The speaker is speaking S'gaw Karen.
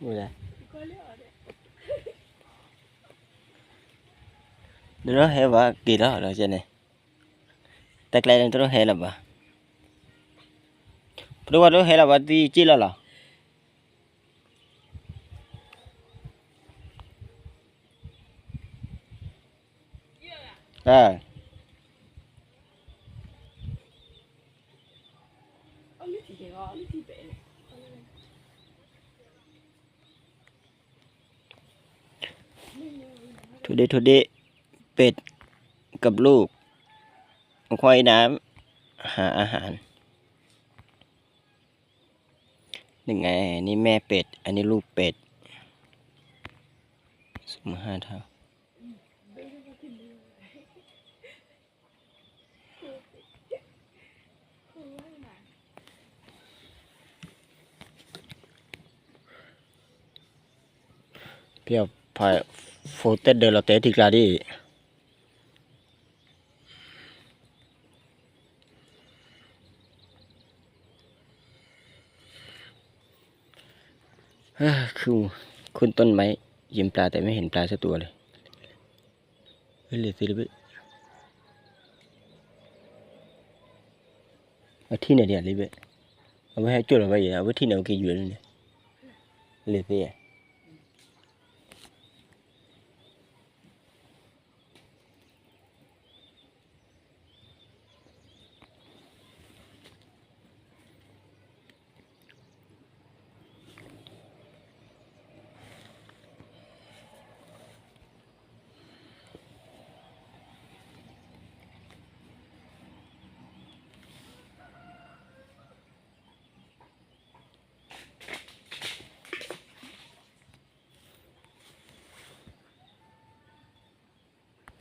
ဝဲဒၣ်, နဟဲဘၣ်က့ၤလီၤဒီးန့ၣ်, တၢ်ကျဲန့ၣ်တလိၣ်ဟဲလၢၤဘၣ်, ပတဝဲတလိၣ်ဟဲလၢၤဘၣ် သံက့ၣ်လီၤလီၤ. ထိၣ်ဒ့ၣ်ထိၣ်ဒ့ၣ်, เป็ดกับลูก, ควายน้ำ หาอาหาร นี่ไง นี่แม่เป็ด อันนี้ลูกเป็ด สมห้าเท่า ပဖး ဖိတဲဒၢးလီၤတဲာ်ထံကျါဒ်အံၤ, ขึ้นต้นไม้ ยืนปลาแต่ไม่เห็นปลาสักตัวเลย လ့ၤသ့လၢဘ့ၣ်, အထံၣ်န့ၣ်ဒ်လံဘ့ၣ်, အဝဲဟဲကၠိၣ်လီၤဘၣ်အံၤ အဝဲထံၣ်န့ၣ် အဝဲက့ၤယူၤလၢန့ၣ်, လ့ၤသ့